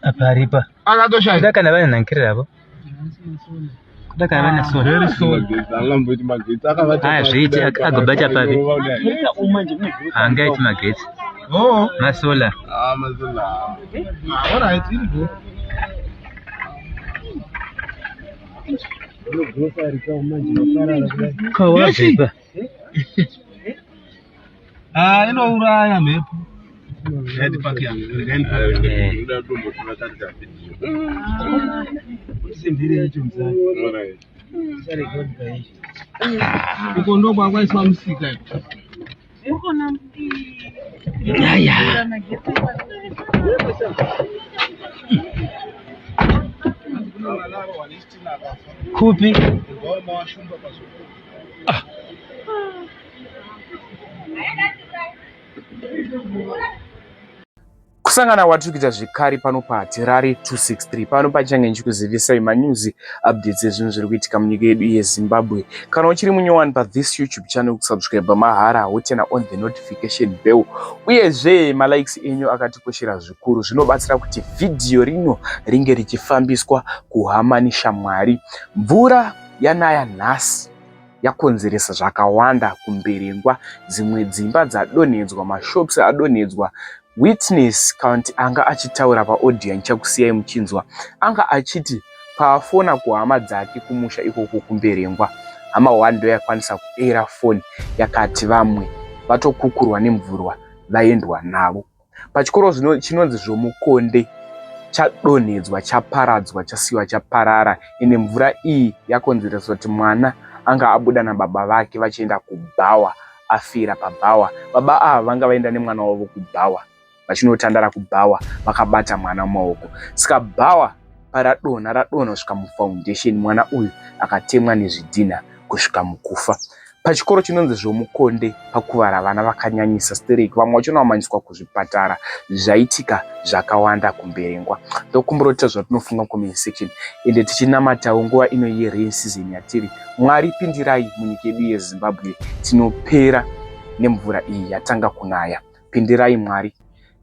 Apa aripa. Akatoshaya. Kuda kana vane nankirira avo. Kuda kana vane sola. Very soon. Angamboti magetsi akabata. Aya zviiti agobata papi. Haangaiti magetsi. Oh. Masola. Ah, masola. Ah, all right, iri go. Kawabvepa. Ah, inouraya mhepo. Red park yangu. Red park. Eh. Ndoda kutombotora tarisa video. Sendere yacho mzai. All right. Uko ndo kwakwaiswa musika. Yaya. Kupi? Kusangana kwatiri kuita zvekare pano paHatirari 263 pano pachange ndichikuzivisai manews updates ezvinhu zviri kuitika munyika yedu yeZimbabwe. Kana uchiri munyowani pathis YouTube channel kusubscribe mahara wotena on the notification bell uyezve malikes enyu akatikoshera zvikuru zvinobatsira kuti vhidhiyo rino ringe richifambiswa kuhama neshamwari. Mvura yanaya nhasi yakonzeresa zvakawanda kuMberengwa dzimwe dzimba dzadonhedzwa mashops adonhedzwa witness count anga achitaura paaudio yandichakusiyai muchinzwa anga achiti paafona kuhama dzake kumusha ikoko kuMberengwa hama one ndoyakwanisa kuera foni yakati vamwe vatokukurwa nemvurwa vaendwa navo Pachikoro zvino chinonzi Zvomukonde chadonhedzwa chaparadzwa chasiiwa chaparara ende mvura iyi yakonzeresa kuti mwana anga abuda nababa vake vachienda kubhawa afira pabhawa. Baba ava vanga vaenda nemwana wavo kubhawa vachinotandara kubhawa vakabata mwana mumaoko. Saka bhawa paradonha radonha kusvika mufoundation mwana uyu akatemwa nezvidhinha kusvika mukufa. Pachikoro chinonzi Zvomukonde pakuvara vana vakanyanyisa stereki vamwe vachona vamhanyiswa kuzvipatara zvaitika zvakawanda kuMberengwa. Ndokumbira kuti zvatinofunga comment section ende tichinamatawo nguva ino yerain season yatiri. Mwari pindirai munyika yedu yeZimbabwe tinopera nemvura iyi yatanga kunaya. Pindirai Mwari.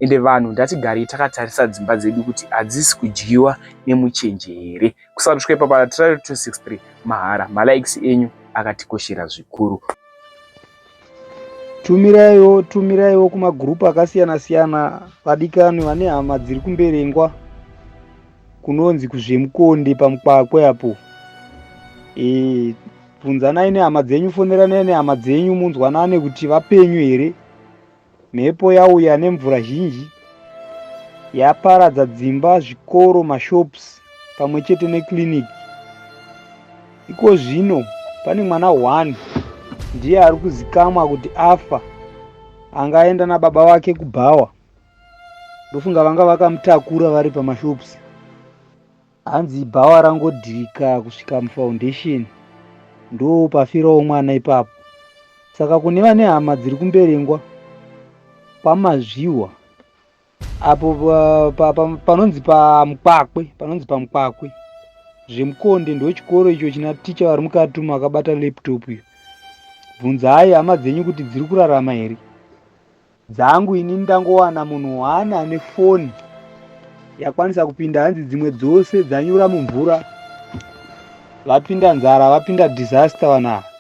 Ende vanhu ndatigarei takatarisa dzimba dzedu kuti hadzisi kudyiwa nemuchenje here. Kusubscribe pa Trial 263 mahara. Malikes enyu akatikoshera zvikuru. Tumiraiwo tumiraiwo kumagroup akasiyana siyana vadikani vane hama dziri kumberengwa kunonzi kuzvemukonde pamukwakwe apo e, bvunzanai nehama dzenyu foneranai nehama dzenyu munzwanane kuti vapenyu here Mhepo yauya nemvura zhinji yaparadza dzimba, zvikoro, mashops pamwe chete neclinic. Iko zvino pane mwana one ndiye ari kuzikamwa kuti afa anga aenda nababa vake kubhawa. Ndofunga vanga vakamutakura vari pamashops. Hanzi bhawa rangodhirika kusvika mufoundation ndopafirawo mwana ipapo. Saka kune vane hama dziri kumberengwa kwamazviwa apo pa, pa, panonzi pamukwakwe panonzi pamukwakwe zvemukonde ndochikoro icho china ticha vari mukati umo akabata laptop iyo bvunzai hama dzenyu kuti dziri kurarama here Dzangu ini ndangowana munhu one ane foni yakwanisa kupinda hanzi dzimwe dzose dzanyura mumvura vapinda nzara vapinda disaster vanhu ava.